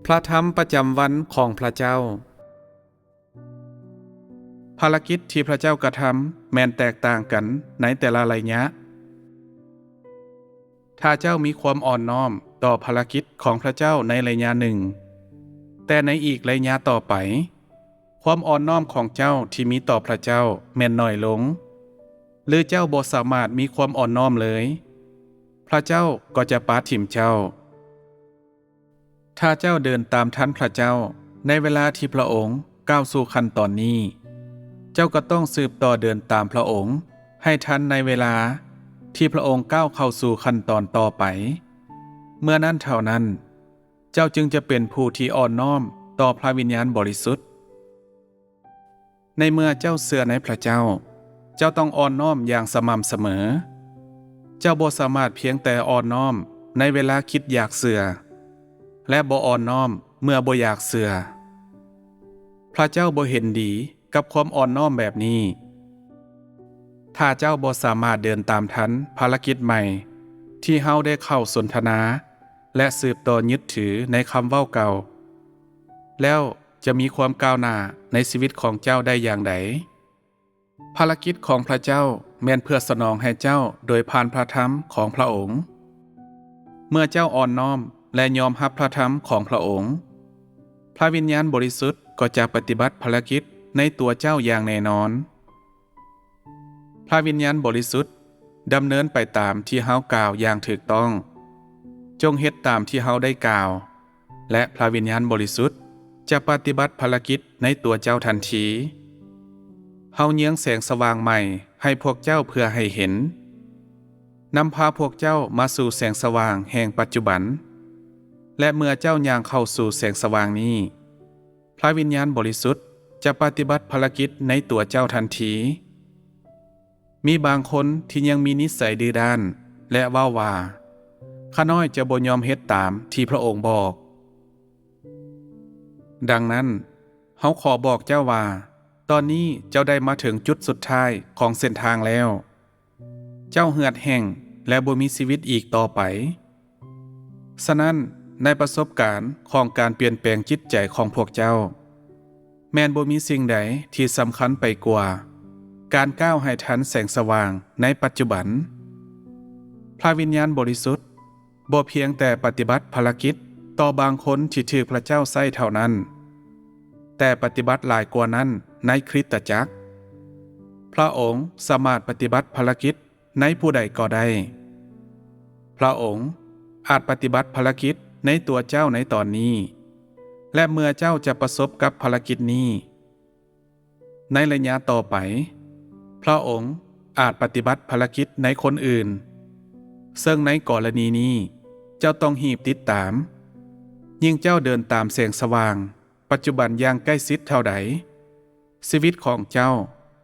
ພະທຳປະຈຳວັນຂອງພະເຈົ້າ. ພາລະກິດທີ່ພະເຈົ້າກະທຳແມ່ນແຕກຕ່າງກັນໃນແຕ່ລະໄລຍະ. ຖ້າເຈົ້າມີຄວາມອ່ອນນ້ອມຕໍ່ພາລະກິດຂອງພະເຈົ້າໃນໄລຍະໜຶ່ງ, ແຕ່ໃນອີກໄລຍະຕໍ່ໄປ, ຄວາມອ່ອນນ້ອມຂອງເຈົ້າທີ່ມີຕໍ່ພະເຈົ້າແມ່ນໜ້ອຍລົງ, ຫຼືເຈົ້າບໍ່ສາມາດມີຄວາມອ່ອນນ້ອມເລີຍ, ພະເຈົ້າກໍຈະປະຖິ້ມເຈົ້າ. ຖ້າເຈົ້າເດີນຕາມທັນພະເຈົ້າໃນເວລາທີ່ພະອົງກ້າວສູ່ຂັ້ນຕອນນີ້, ເຈົ້າກໍຕ້ອງສືບຕໍ່ເດີນຕາມພະອົງໃຫ້ທັນໃນເວລາທີ່ພະອົງກ້າວເຂົ້າສູ່ຂັ້ນຕອນຕໍ່ໄປ. ເມື່ອນັ້ນເທົ່ານັ້ນ, ເຈົ້າຈຶ່ງຈະເປັນຜູ້ທີ່ອ່ອນນ້ອມຕໍ່ພະວິນຍານບໍລິສຸດ. ໃນເມື່ອເຈົ້າເຊື່ອໃນພະເຈົ້າ, ເຈົ້າຕ້ອງອ່ອນນ້ອມຢ່າງສະໝ່ຳສະເໝີ. ເຈົ້າບໍ່ສາມາດພຽງແຕ່ອ່ອນນ້ອມໃນເວລາຄິດຢາກເຊື່ອ ແລະ ບໍ່ອ່ອນນ້ອມເມື່ອບໍ່ຢາກເຊື່ອ. ພະເຈົ້າບໍ່ເຫັນດີກັບຄວາມອ່ອນນ້ອມແບບນີ້. ຖ້າເຈົ້າບໍ່ສາມາດເດີນຕາມທັນພາລະກິດໃໝ່ທີ່ເຮົາໄດ້ເຂົ້າສົນທະນາ ແລະ ສືບຕໍ່ຍຶດຖືໃນຄຳເວົ້າເກົ່າ, ແລ້ວຈະມີຄວາມກ້າວໜ້າໃນຊີວິດຂອງເຈົ້າໄດ້ຢ່າງໃດ? ພາລະກິດຂອງພະເຈົ້າແມ່ນເພື່ອສະໜອງໃຫ້ເຈົ້າໂດຍຜ່ານພະທຳຂອງພະອົງ. ເມື່ອເຈົ້າອ່ອນນ້ອມ ແລະ ຍອມຮັບພະທຳຂອງພະອົງ, ພະວິນຍານບໍລິສຸດກໍຈະປະຕິບັດພາລະກິດໃນຕົວເຈົ້າຢ່າງແນ່ນອນ. ພະວິນຍານບໍລິສຸດດຳເນີນໄປຕາມທີ່ເຮົາກ່າວຢ່າງຖືກຕ້ອງ. ຈົ່ງເຮັດຕາມທີ່ເຮົາໄດ້ກ່າວ, ແລະ ພະວິນຍານບໍລິສຸດຈະປະຕິບັດພາລະກິດໃນຕົວເຈົ້າທັນທີ. ເຮົາເຍືອງແສງສະຫວ່າງໃໝ່ໃຫ້ພວກເຈົ້າເພື່ອໃຫ້ເຫັນ, ນຳພາພວກເຈົ້າມາສູ່ແສງສະຫວ່າງແຫ່ງປັດຈຸບັນ, ແລະ ເມື່ອເຈົ້າຍ່າງເຂົ້າສູ່ແສງສະຫວ່າງນີ້, ພະວິນຍານບໍລິສຸດຈະປະຕິບັດພາລະກິດໃນຕົວເຈົ້າທັນທີ. ມີບາງຄົນທີ່ຍັງມີນິໄສດື້ດ້ານ ແລະ ເວົ້າວ່າ, ຂ້ານ້ອຍຈະບໍ່ຍອມເຮັດຕາມທີ່ພະອົງບອກ. ດັ່ງນັ້ນ, ເຮົາຂໍບອກເຈົ້າວ່າ, ຕອນນີ້ເຈົ້າໄດ້ມາເຖິງຈຸດສຸດທ້າຍຂອງເສັ້ນທາງແລ້ວ. ເຈົ້າເຫືອດແຫ້ງ ແລະ ບໍ່ມີຊີວິດອີກຕໍ່ໄປ. ສະນັ້ນ, ໃນປະສົບການຂອງການປ່ຽນແປງຈິດໃຈຂອງພວກເຈົ້າ, ແມ່ນບໍ່ມີສິ່ງໃດທີ່ສຳຄັນໄປກວ່າການກ້າວໃຫ້ທັນແສງສະຫວ່າງໃນປັດຈຸບັນ. ພະວິນຍານບໍລິສຸດບໍ່ພຽງແຕ່ປະຕິບັດພາລະກິດຕໍ່ບາງຄົນທີ່ຖືກພະເຈົ້າໃຊ້ເທົ່ານັ້ນ, ແຕ່ປະຕິບັດຫຼາຍກວ່ານັ້ນໃນຄຣິສຕະຈັກ. ພະອົງສາມາດປະຕິບັດພາລະກິດໃນຜູ້ໃດກໍໄດ້. ພະອົງອາດປະຕິບັດພາລະກິດໃນຕົວເຈົ້າໃນຕອນນີ້, ແລະ ເມື່ອເຈົ້າຈະປະສົບກັບພາລະກິດນີ້, ໃນໄລຍະຕໍ່ໄປ, ພະອົງອາດປະຕິບັດພາລະກິດໃນຄົນອື່ນ, ເຊິ່ງໃນກໍລະນີນີ້ເຈົ້າຕ້ອງຮີບຕິດຕາມ. ຍິ່ງເຈົ້າເດີນຕາມແສງສະຫວ່າງປັດຈຸບັນຢ່າງໃກ້ຊິດເທົ່າໃດ, ຊີວິດຂອງເຈົ້າ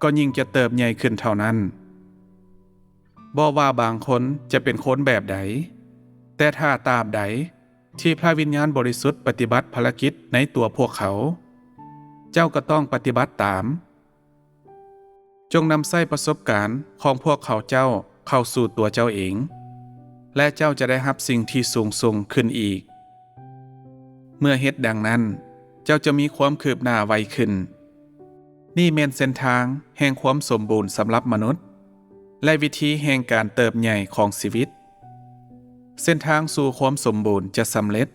ກໍຍິ່ງຈະເຕີບໃຫຍ່ຂຶ້ນເທົ່ານັ້ນ. ບໍ່ວ່າບາງຄົນຈະເປັນຄົນແບບໃດ, ແຕ່ຖ້າຕາບໃດທີ່ພະວິນຍານບໍລິສຸດປະຕິບັດພາລະກິດໃນຕົວພວກເຂົາ, ເຈົ້າກໍຕ້ອງປະຕິບັດຕາມ. ຈົ່ງນຳໃຊ້ປະສົບການຂອງພວກເຂົາເຈົ້າເຂົ້າສູ່ຕົວເຈົ້າເອງ, ແລະ ເຈົ້າຈະໄດ້ຮັບສິ່ງທີ່ສູງສົ່ງຂຶ້ນອີກ. ເມື່ອເຮັດດັ່ງນັ້ນ, ເຈົ້າຈະມີຄວາມຄືບໜ້າໄວຂຶ້ນ. ນີ້ແມ່ນເສັ້ນທາງແຫ່ງຄວາມສົມບູນສຳລັບມະນຸດ ແລະ ວິທີແຫ່ງການເຕີບໃຫຍ່ຂອງຊີວິດ. ເສັ້ນທາງສູ່ຄວາມສົມບູນຈະສຳເລັດ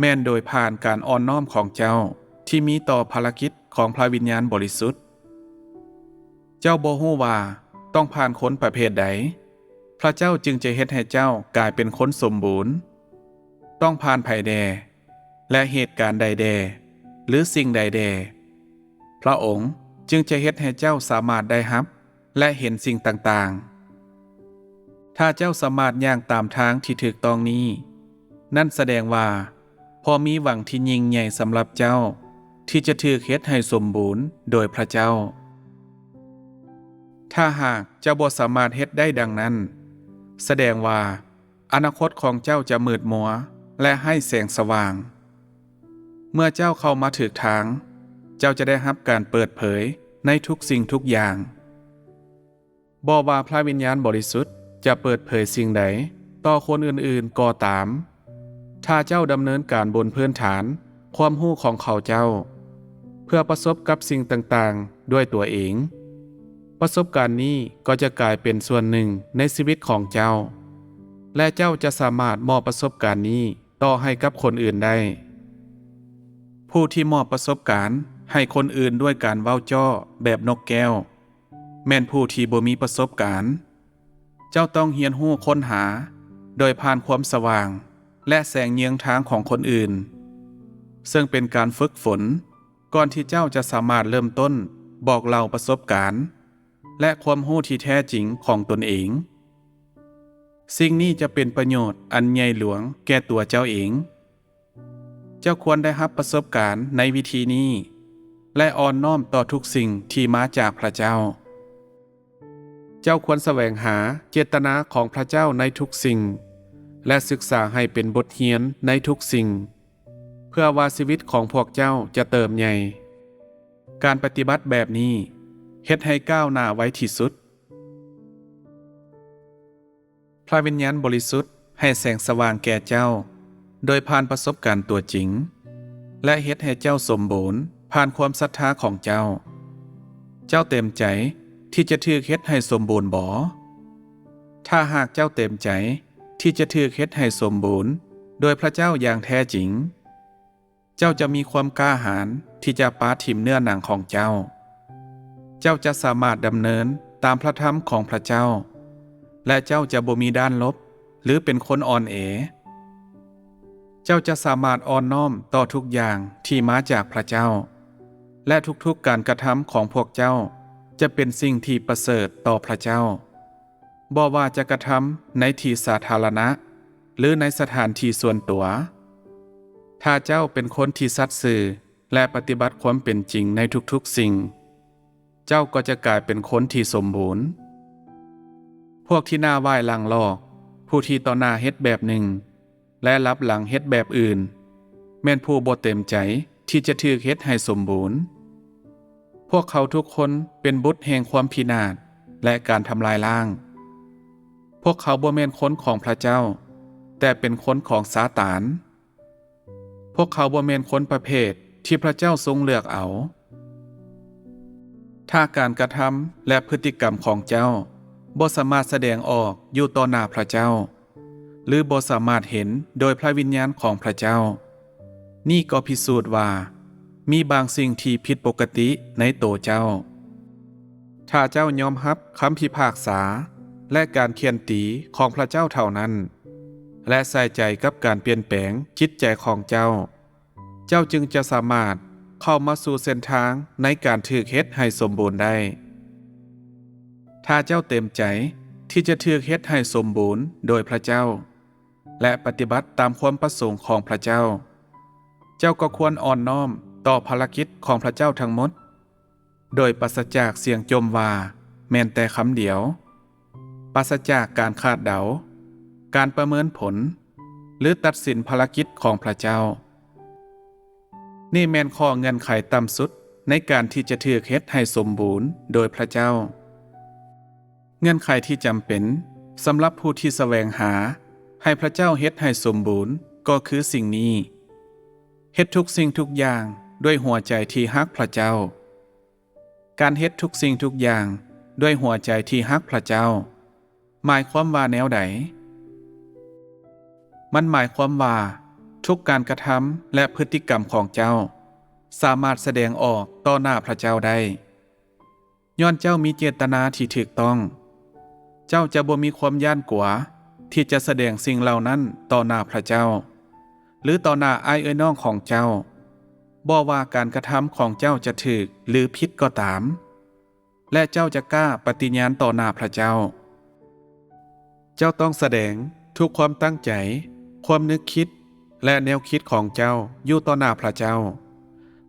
ແມ່ນໂດຍຜ່ານການອ່ອນນ້ອມຂອງເຈົ້າທີ່ມີຕໍ່ພາລະກິດຂອງພະວິນຍານບໍລິສຸດ. ເຈົ້າບໍ່ຮູ້ວ່າຕ້ອງຜ່ານຄົນປະເພດໃດ, ພະເຈົ້າຈຶ່ງຈະເຮັດໃຫ້ເຈົ້າກາຍເປັນຄົນສົມບູນ. ຕ້ອງຜ່ານໃຜແດ່ ແລະ ເຫດການໃດແດ່ ຫຼື ສິ່ງໃດແດ່, ພະອົງຈຶ່ງຈະເຮັດໃຫ້ເຈົ້າສາມາດໄດ້ຮັບ ແລະ ເຫັນສິ່ງຕ່າງໆ. ຖ້າເຈົ້າສາມາດຍ່າງຕາມທາງທີ່ຖືກຕ້ອງນີ້, ນັ້ນສະແດງວ່າພໍມີຫວັງທີ່ຍິ່ງໃຫຍ່ສຳລັບເຈົ້າທີ່ຈະຖືກເຮັດໃຫ້ສົມບູນໂດຍພະເຈົ້າ. ຖ້າຫາກເຈົ້າບໍ່ສາມາດເຮັດໄດ້ດັ່ງນັ້ນ, ສະແດງວ່າອະນາຄົດຂອງເຈົ້າຈະມືດມົວ ແລະ ໄຮ້ແສງສະຫວ່າງ. ເມື່ອເຈົ້າເຂົ້າມາຖືກທາງ, ເຈົ້າຈະໄດ້ຮັບການເປີດເຜີຍໃນທຸກສິ່ງທຸກຢ່າງ. ບໍ່ວ່າພະວິນຍານບໍລິສຸດຈະເປີດເຜີຍສິ່ງໃດຕໍ່ຄົນອື່ນໆກໍຕາມ, ຖ້າເຈົ້າດຳເນີນການບົນພື້ນຖານຄວາມຮູ້ຂອງເຂົາເຈົ້າ ເພື່ອປະສົບກັບສິ່ງຕ່າງໆດ້ວຍຕົວເອງ, ປະສົບການນີ້ກໍຈະກາຍເປັນສ່ວນໜຶ່ງໃນຊີວິດຂອງເຈົ້າ ແລະ ເຈົ້າຈະສາມາດມອບປະສົບການນີ້ຕໍ່ໃຫ້ກັບຄົນອື່ນໄດ້. ຜູ້ທີ່ມອບປະສົບການໃຫ້ຄົນອື່ນດ້ວຍການເວົ້າເຈາະແບບນົກແກ້ວ ແມ່ນຜູ້ທີ່ບໍ່ມີປະສົບການ. ເຈົ້າຕ້ອງຮຽນຮູ້ຄົ້ນຫາໂດຍຜ່ານຄວາມສະຫວ່າງ ແລະ ແສງເຍືອງທາງຂອງຄົນອື່ນ, ເຊິ່ງເປັນການຝຶກຝົນ ກ່ອນທີ່ເຈົ້າຈະສາມາດເລີ່ມຕົ້ນບອກເລົ່າປະສົບການ ແລະ ຄວາມຮູ້ທີ່ແທ້ຈິງຂອງຕົນເອງ. ສິ່ງນີ້ຈະເປັນປະໂຫຍດອັນໃຫຍ່ຫຼວງແກ່ຕົວເຈົ້າເອງ. ເຈົ້າຄວນໄດ້ຮັບປະສົບການໃນວິທີນີ້ ແລະ ອ່ອນນ້ອມຕໍ່ທຸກສິ່ງທີ່ມາຈາກພະເຈົ້າ. ເຈົ້າຄວນສະແຫວງຫາເຈດຕະນາຂອງພະເຈົ້າໃນທຸກສິ່ງ ແລະ ສຶກສາໃຫ້ເປັນບົດຮຽນໃນທຸກສິ່ງ, ເພື່ອວ່າຊີວິດຂອງພວກເຈົ້າຈະເຕີບໃຫຍ່. ການປະຕິບັດແບບນີ້ເຮັດໃຫ້ກ້າວໜ້າໄວທີ່ສຸດ. ພະວິນຍານບໍລິສຸດໃຫ້ແສງສະຫວ່າງແກ່ເຈົ້າໂດຍຜ່ານປະສົບການຕົວຈິງ ແລະ ເຮັດໃຫ້ເຈົ້າສົມບູນຜ່ານຄວາມສັດທາຂອງເຈົ້າ. ເຈົ້າເຕັມໃຈທີ່ຈະຖືກເຮັດໃຫ້ສົມບູນບໍ? ຖ້າຫາກເຈົ້າເຕັມໃຈທີ່ຈະຖືກເຮັດໃຫ້ສົມບູນໂດຍພະເຈົ້າຢ່າງແທ້ຈິງ, ເຈົ້າຈະມີຄວາມກ້າຫານທີ່ຈະປະຖິ້ມເນື້ອໜັງຂອງເຈົ້າ. ເຈົ້າຈະສາມາດດຳເນີນຕາມພະທຳຂອງພະເຈົ້າ ແລະ ເຈົ້າຈະບໍ່ມີດ້ານລົບ ຫຼື ເປັນຄົນອ່ອນແອ. ເຈົ້າຈະສາມາດອ່ອນນ້ອມຕໍ່ທຸກຢ່າງທີ່ມາຈາກພະເຈົ້າ ແລະ ທຸກໆການກະທຳຂອງພວກເຈົ້າຈະເປັນສິ່ງທີ່ປະເສີດຕໍ່ພະເຈົ້າ. ບໍ່ວ່າຈະກະທຳໃນທີ່ສາທາລະນະ ຫຼື ໃນສະຖານທີ່ສ່ວນຕົວ, ຖ້າເຈົ້າເປັນຄົນທີ່ສັດຊື່ ແລະ ປະຕິບັດຄວາມເປັນຈິງໃນທຸກໆສິ່ງ, ເຈົ້າກໍຈະກາຍເປັນຄົນທີ່ສົມບູນ. ພວກທີ່ໜ້າຫວ້າຍຫຼັງຫຼອກ, ຜູ້ທີ່ຕໍ່ໜ້າເຮັດແບບໜຶ່ງ ແລະ ລັບຫຼັງເຮັດແບບອື່ນ, ແມ່ນຜູ້ບໍ່ເຕັມໃຈທີ່ຈະຖືກເຮັດໃຫ້ສົມບູນ. ພວກເຂົາທຸກຄົນເປັນບຸດແຫ່ງຄວາມພິນາດ ແລະ ການທຳລາຍລ້າງ. ພວກເຂົາບໍ່ແມ່ນຄົນຂອງພະເຈົ້າ, ແຕ່ເປັນຄົນຂອງຊາຕານ. ພວກເຂົາບໍ່ແມ່ນຄົນປະເພດທີ່ພະເຈົ້າຊົງເລືອກເອົາ. ຖ້າການກະທຳ ແລະ ພຶດຕິກຳຂອງເຈົ້າບໍ່ສາມາດສະແດງອອກຢູ່ຕໍ່ໜ້າພະເຈົ້າ, ຫຼື ບໍ່ສາມາດເຫັນໂດຍພະວິນຍານຂອງພະເຈົ້າ, ນີ້ກໍພິສູດວ່າມີບາງສິ່ງທີ່ຜິດປົກກະຕິໃນໂຕເຈົ້າ. ຖ້າເຈົ້າຍອມຮັບຄຳພິພາກສາ ແລະ ການຂ້ຽນຕີຂອງພະເຈົ້າເທົ່ານັ້ນ, ແລະ ໃສ່ໃຈກັບການປ່ຽນແປງຈິດໃຈຂອງເຈົ້າ, ເຈົ້າຈຶ່ງຈະສາມາດເຂົ້າມາສູ່ເສັ້ນທາງໃນການຖືກເຮັດໃຫ້ສົມບູນໄດ້. ຖ້າເຈົ້າເຕັມໃຈທີ່ຈະຖືກເຮັດໃຫ້ສົມບູນໂດຍພະເຈົ້າ ແລະ ປະຕິບັດຕາມຄວາມປະສົງຂອງພະເຈົ້າ, ເຈົ້າກໍຄວນອ່ອນນ້ອມຕໍ່ພາລະກິດຂອງພະເຈົ້າທັງໝົດ, ໂດຍປາສະຈາກສຽງຈົ່ມວ່າແມ່ນແຕ່ຄຳດຽວ, ປາສະຈາກການຄາດເດົາ, ການປະເມີນຜົນ ຫຼື ຕັດສິນພາລະກິດຂອງພະເຈົ້າ. ນີ້ແມ່ນຂໍ້ເງື່ອນໄຂຕ່ຳສຸດໃນການທີ່ຈະຖືກເຮັດໃຫ້ສົມບູນໂດຍພະເຈົ້າ. ເງື່ອນໄຂທີ່ຈຳເປັນສຳລັບຜູ້ທີ່ສະແຫວງຫາໃຫ້ພະເຈົ້າເຮັດໃຫ້ສົມບູນກໍຄືສິ່ງນີ້: ເຮັດທຸກສິ່ງທຸກຢ່າງດ້ວຍຫົວໃຈທີ່ຮັກພະເຈົ້າ. ການເຮັດທຸກສິ່ງທຸກຢ່າງດ້ວຍຫົວໃຈທີ່ຮັກພະເຈົ້າ ໝາຍຄວາມວ່າແນວໃດ? ມັນໝາຍຄວາມວ່າ ທຸກການກະທຳ ແລະ ພຶດຕິກຳຂອງເຈົ້າ ສາມາດສະແດງອອກຕໍ່ໜ້າພະເຈົ້າໄດ້. ຍ້ອນເຈົ້າມີເຈດຕະນາທີ່ຖືກຕ້ອງ, ເຈົ້າຈະບໍ່ມີຄວາມຢ້ານກົວທີ່ຈະສະແດງສິ່ງເຫຼົ່ານັ້ນຕໍ່ໜ້າພະເຈົ້າ ຫຼື ຕໍ່ໜ້າອ້າຍເອື້ອຍນ້ອງຂອງເຈົ້າ, ບໍ່ວ່າການກະທຳຂອງເຈົ້າຈະຖືກ ຫຼື ຜິດກໍຕາມ, ແລະ ເຈົ້າຈະກ້າປະຕິຍານຕໍ່ໜ້າພະເຈົ້າ. ເຈົ້າຕ້ອງສະແດງທຸກຄວາມຕັ້ງໃຈ, ຄວາມນຶກຄິດ ແລະ ແນວຄິດຂອງເຈົ້າຢູ່ຕໍ່ໜ້າພະເຈົ້າ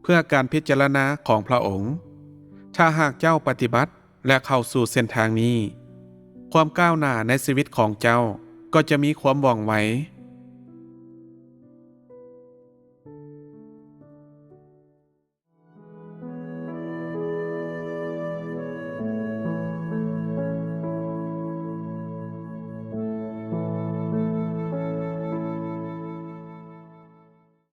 ເພື່ອການພິຈາລະນາຂອງພະອົງ. ຖ້າຫາກເຈົ້າປະຕິບັດ ແລະ ເຂົ້າສູ່ເສັ້ນທາງນີ້, ຄວາມກ້າວໜ້າໃນຊີວິດຂອງເຈົ້າກໍຈະມີຄວາມວ່ອງໄວ,